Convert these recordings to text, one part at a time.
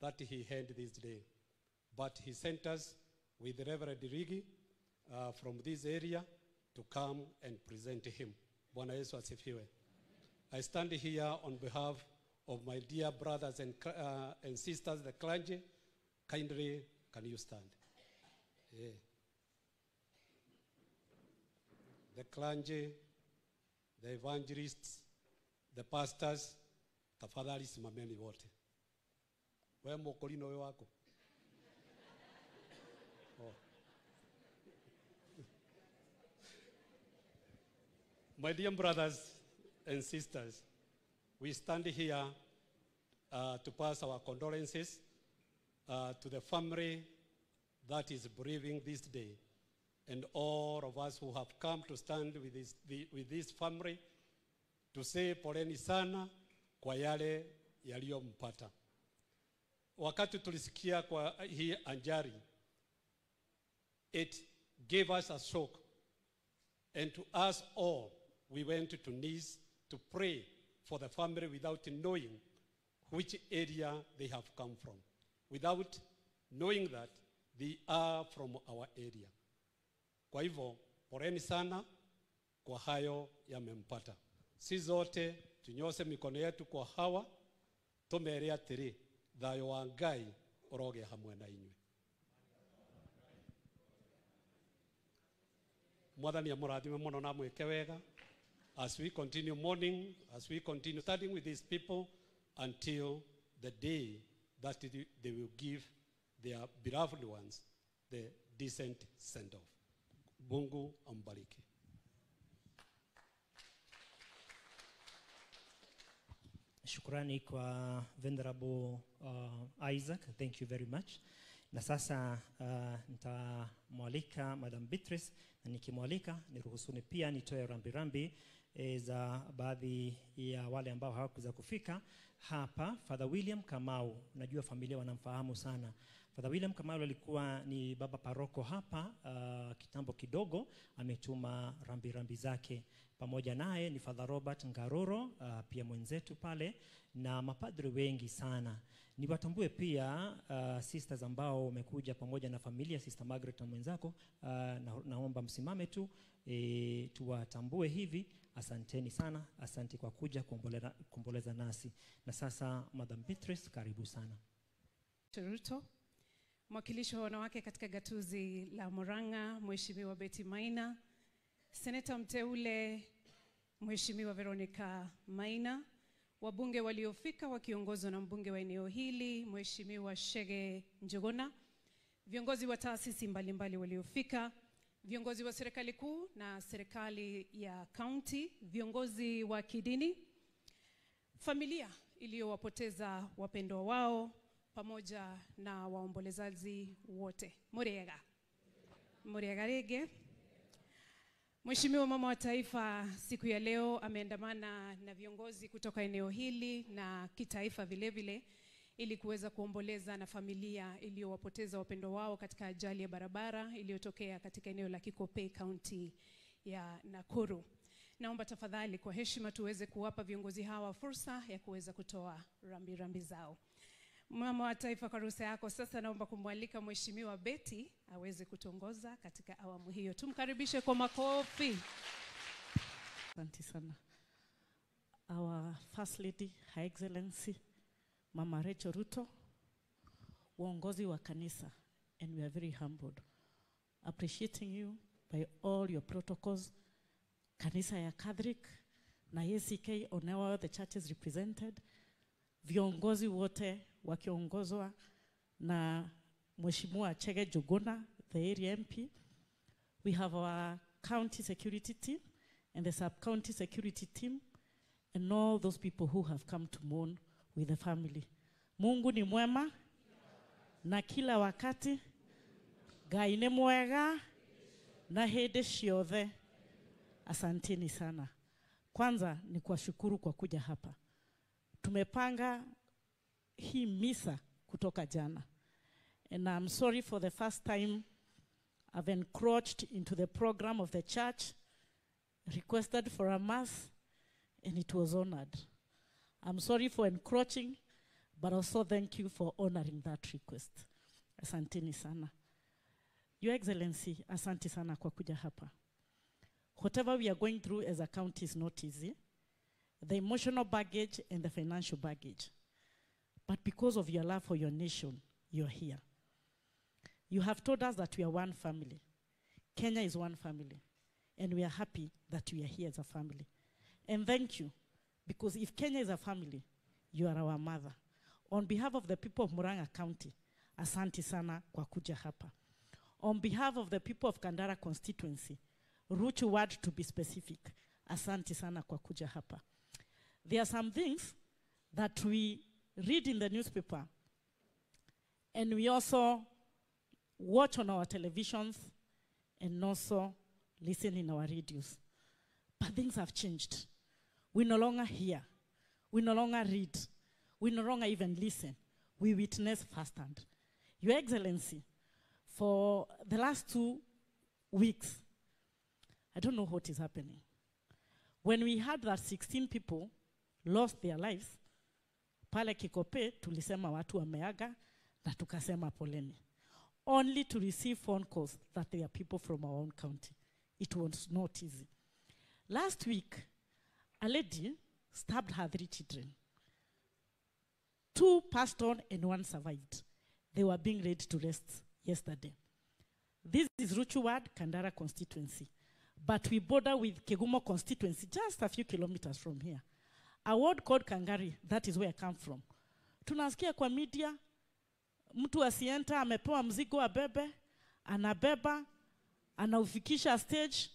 that he had this day. But he sent us with Reverend Rigi from this area to come and present him. Bwana Yesu asifiwe. I stand here on behalf of my dear brothers and sisters, the clergy. Kindly, can you stand? Yeah. The clergy, the evangelists, the pastors, tafadhali simameni wote. Wewe mokolino wewe wako. Oh. My dear brothers and sisters, we stand here to pass our condolences to the family that is bereaving this day, and all of us who have come to stand with this family to say poleni sana kwa yale yaliyompata. Wakati tulisikia kwa hii ajali, it gave us a shock, and to us all, we went to knees to pray for the family without knowing which area they have come from, without knowing that they are from our area. Kwa hivyo, poleni sana kwa hayo yamempata. Si zote tunyose mikono yetu kwa hawa, tumere atiri, thayo wa Ngai uroge hamwe na inywe. Mwathani amurathime muno na amwike wega. As we continue mourning, as we continue standing with these people until the day that they will give their beloved ones the decent send-off. Mungu ambariki. Shukrani kwa Venerable Isaac, thank you very much. Na sasa nitamwalika Madam Beatrice, na nikimwalika niruhusuni pia nitoe rambirambi za baadhi ya wale ambao hawakuweza kufika hapa. Father William Kamau, najua familia wanamfahamu sana. Father William Kamau alikuwa ni baba paroko hapa kitambo kidogo, ametuma rambirambi zake. Pamoja naye ni Father Robert Ngaroro, pia mwenzetu pale, na mapadri wengi sana. Niwatambue pia sisters ambao wamekuja pamoja na familia, Sister Margaret na mwenzako, naomba msimame tu, tuwatambue hivi. Asanteni sana, asante kwa kuja kuomboleza nasi. Na sasa Madam Beatrice, karibu sana. Ruto, mwakilishi wa wanawake katika gatuzi la Murang'a, Mheshimiwa Betty Maina, Seneta mteule Mheshimiwa Veronica Maina, wabunge waliofika wakiongozwa na mbunge wa eneo hili Mheshimiwa Shege Njuguna, viongozi wa taasisi mbalimbali waliofika, viongozi wa serikali kuu na serikali ya county, viongozi wa kidini, familia iliyowapoteza wapendwa wao, pamoja na waombolezaji wote. Muriega. Muriega rege. Mheshimiwa Mama wa Taifa siku ya leo ameandamana na viongozi kutoka eneo hili na kitaifa vile vile ili kuweza kuomboleza na familia iliyowapoteza wapendwa wao katika ajali ya barabara iliyotokea katika eneo la Kikopey, county ya Nakuru. Naomba tafadhali kwa heshima tuweze kuwapa viongozi hawa fursa ya kuweza kutoa rambirambi zao. Mama wa Taifa, kwa ruhusa yako sasa naomba kumwalika Mheshimiwa Betty aweze kutongoza katika awamu hiyo. Tumkaribishe kwa makofi. Asante sana. Our First Lady, Her Excellency Mama Rachel Ruto, uongozi wa kanisa, and we are very humbled, appreciating you by all your protocols. Kanisa ya Catholic na ACK on all the churches represented, viongozi wote wakiongozwa na Mheshimiwa Chege Njuguna, the area MP. We have our county security team and the sub-county security team and all those people who have come to mourn with the family. Mungu ni mwema na kila wakati. Ngai ni mwega na hĩndĩ ciothe. Asanteni sana. Kwanza ni kuwashukuru kwa kuja hapa. Tumepanga hii misa kutoka jana. And I'm sorry for the first time I've encroached into the program of the church, requested for a mass, and it was honored. I'm sorry for encroaching, But also thank you for honoring that request. Asanteni sana. Your Excellency, asante sana kwa kuja hapa. Whatever we are going through as a county is not easy. The emotional baggage and the financial baggage. But because of your love for your nation, you're here. You have told us that we are one family. Kenya is one family. And we are happy that we are here as a family. And thank you, because if Kenya is a family, you are our mother. On behalf of the people of Murang'a County, asante sana kwa kuja hapa. On behalf of the people of Kandara constituency, Ruchu ward to be specific, asante sana kwa kuja hapa. There are some things that we read in the newspaper and we also watch on our televisions and also listen in our radios. But things have changed. We no longer hear. We no longer read. We no longer even listen. We witness firsthand. Your Excellency, for the last 2 weeks, I don't know what is happening. When we heard that 16 people lost their lives, pale Kikope tulisema watu wameaga na tukasema poleni. Only to receive phone calls that they are people from our own county. It was not easy. Last week, a lady stabbed her 3 children. 2 passed on and 1 survived. They were being laid to rest yesterday. This is Ruchu Ward, Kandara constituency. But we border with Kegumo constituency, just a few kilometers from here. A ward called Kangari, that is where I come from. Tunasikia kwa media, mtu asienta amepewa mzigo abebe, anabeba, anaufikisha stage,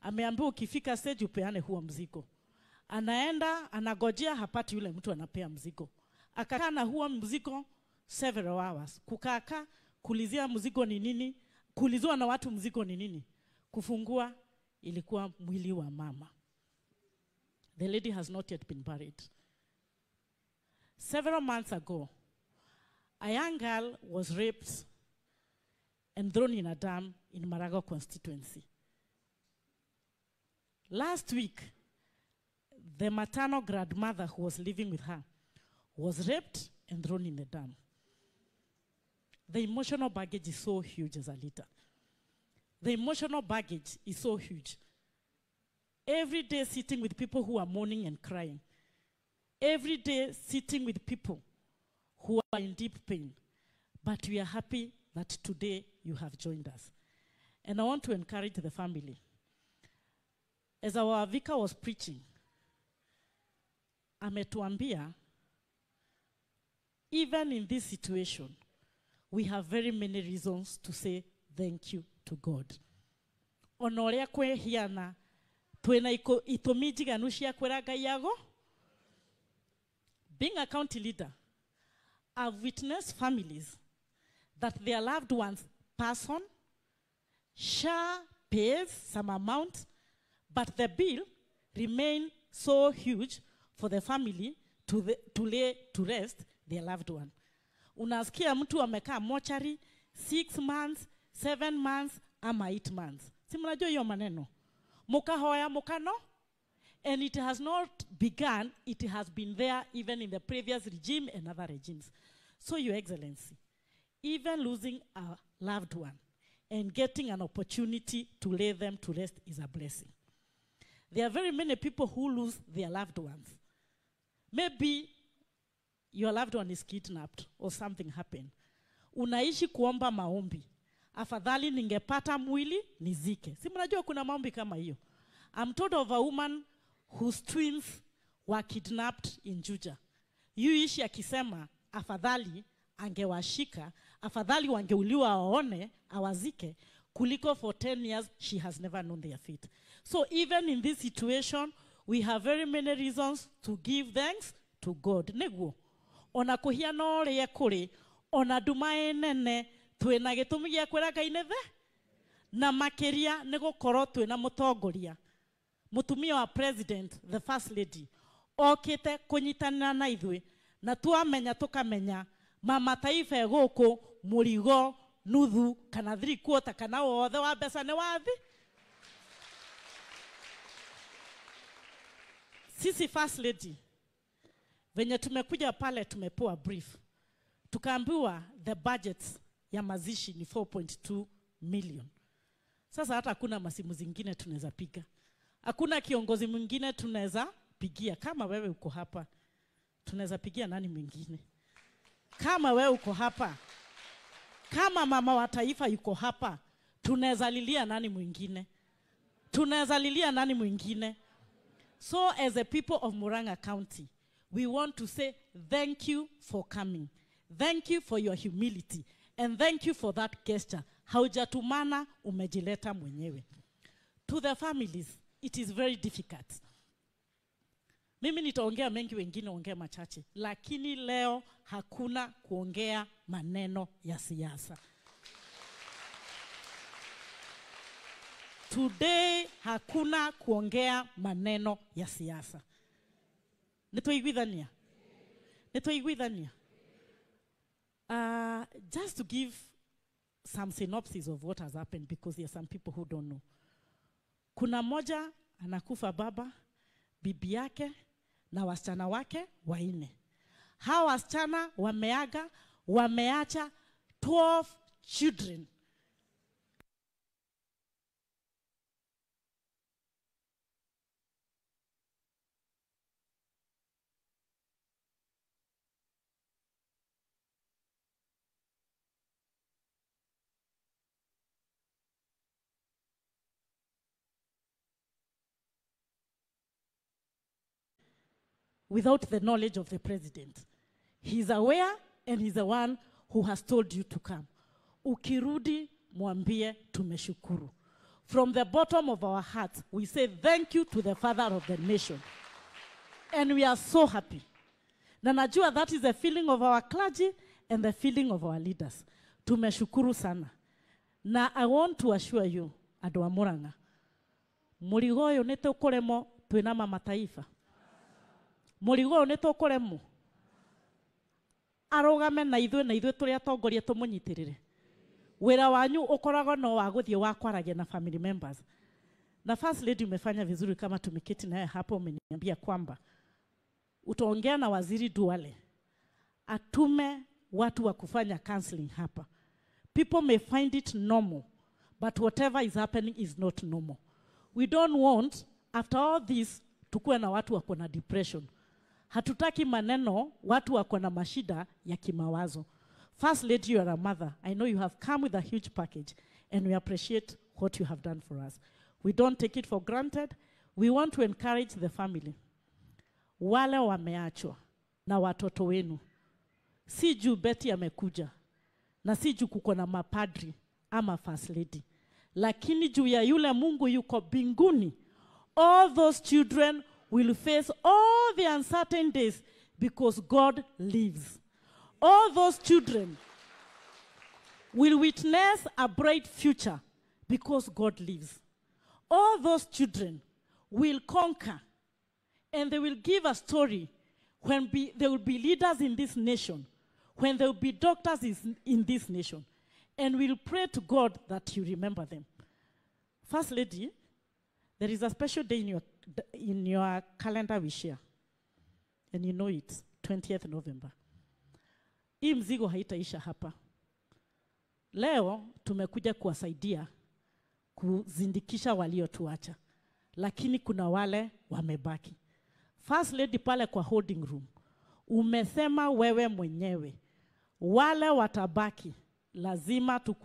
ameambiwa ukifika stage upeane huo mzigo. Anaenda, anagojea, hapati yule mtu anapea mzigo. Akakaa na huo mzigo several hours. Kukaa, kulizia mzigo ni nini, kuulizwa na watu mzigo ni nini. Kufungua ilikuwa mwili wa mama. The lady has not yet been buried. Several months ago, a young girl was raped and thrown in a dam in Marago constituency. Last week, the maternal grandmother who was living with her was raped and thrown in the dam. The emotional baggage is so huge as a leader. The emotional baggage is so huge. Every day sitting with people who are mourning and crying. Every day sitting with people who are in deep pain. But we are happy that today you have joined us. And I want to encourage the family. As our vicar was preaching, ametuambia, even in this situation, we have very many reasons to say thank you to God. Onoria kwehiana, twina itumi njiganu cia kwira Ngai ago. Being a county leader, I've witnessed families that their loved ones pass on, SHA pays some amount, but the bill remains so huge for the family to lay to rest their loved one. Unasikia mtu amekaa mochari 6 months, 7 months, ama 8 months. Si mnajua hiyo maneno. Mukahoya mukano. And it has not begun, it has been there even in the previous regime and other regimes. So, Your Excellency, even losing a loved one and getting an opportunity to lay them to rest is a blessing. There are very many people who lose their loved ones. Maybe your loved one is kidnapped or something happened. Unaishi kuomba maombi. Afadhali ningepata mwili nizike. Si mnajua kuna maombi kama hiyo. I'm told of a woman whose twins were kidnapped in Juja. Yuishi akisema afadhali angewashika, afadhali wangeuliwa waone, awazike, kuliko for 10 years she has never known their fate. So even in this situation, we have very many reasons to give thanks to God. Neguo, ona kuhiana ũrĩa kũrĩ, ona nduma ĩ nene, twĩna gĩtũmi gĩa kwĩra Ngai nĩ the, na makĩria nĩ gũkorwo twĩna mũtongoria, mũtumia wa president, the first lady, okĩte kũnyitanĩra na ithuĩ, na twamenya tũkamenya mama taifa e gũkũ mũrigo nuthu kana 3/4 kana wothe wa mbeca nĩ wathi. Sisi first lady, Venye tumekuja pale tumepewa brief. Tukaambiwa the budget ya mazishi ni 4.2 million. Sasa hata hakuna masimu zingine tunaweza piga. Hakuna kiongozi mwingine tunaweza pigia. Kama wewe uko hapa, tunaweza pigia nani mwingine? Kama wewe uko hapa, kama mama wa taifa yuko hapa, tunaweza lilia nani mwingine? Tunaweza lilia nani mwingine? So as a people of Murang'a County, we want to say thank you for coming. Thank you for your humility. And thank you for that gesture. Haujatumana, umejileta mwenyewe. To the families, it is very difficult. Mimi nitaongea mengi, wengine ongea machache. Lakini leo hakuna kuongea maneno ya siasa. Today hakuna kuongea maneno ya siasa. Nitoiguidhania? Nitoiguidhania? Just to give some synopsis of what has happened, because there are some people who don't know. Kuna moja anakufa baba, bibi yake na wasichana wake wanne. Hawa wasichana wameaga, wameacha 12 children. Without the knowledge of the president. He's aware and he's the one who has told you to come. Ukirudi mwambie tumeshukuru. From the bottom of our hearts, we say thank you to the father of the nation. And we are so happy. Na najua that is the feeling of our clergy and the feeling of our leaders. Tumeshukuru sana. Na I want to assure you, andũ a Murang'a, mũrigo ũyũ nĩ tũkũremwo twĩna mama taifa. Mũrigo ũyũ nĩ tũkũremwo arũgame na ithuĩ tũrĩ atongoria tũmũnyitĩrĩre. Wĩra wanyu ũkoragwo no wa gũthiĩ wa kwaragia na family members. Na First Lady umefanya vizuri, kama tumeketi naye hapo umeniambia kwamba utaongea na Waziri Duale atume watu wa kufanya counseling hapa. People may find it normal, but whatever is happening is not normal. We don't want after all this tukuwe na watu wako na depression. Hatutaki maneno watu wako na mashida ya kimawazo. First Lady, you are a mother. I know you have come with a huge package and we appreciate what you have done for us. We don't take it for granted. We want to encourage the family. Wale wameachwa na watoto wenu. Si juu Betty amekuja na si juu kuko na mapadri ama First Lady. Lakini juu ya yule Mungu yuko mbinguni, all those children will face all the uncertain days because God lives. All those children will witness a bright future because God lives. All those children will conquer and they will give a story when there will be leaders in this nation, when there will be doctors in this nation. And we'll pray to God that you remember them. First Lady, there is a special day in your calendar we share. And you know it, 20th November. Hii mzigo haitaisha hapa. Leo tumekuja kuwasaidia kuzindikisha waliotuacha. Lakini kuna wale wamebaki. First Lady pale kwa holding room, umesema wewe mwenyewe, wale watabaki lazima tuku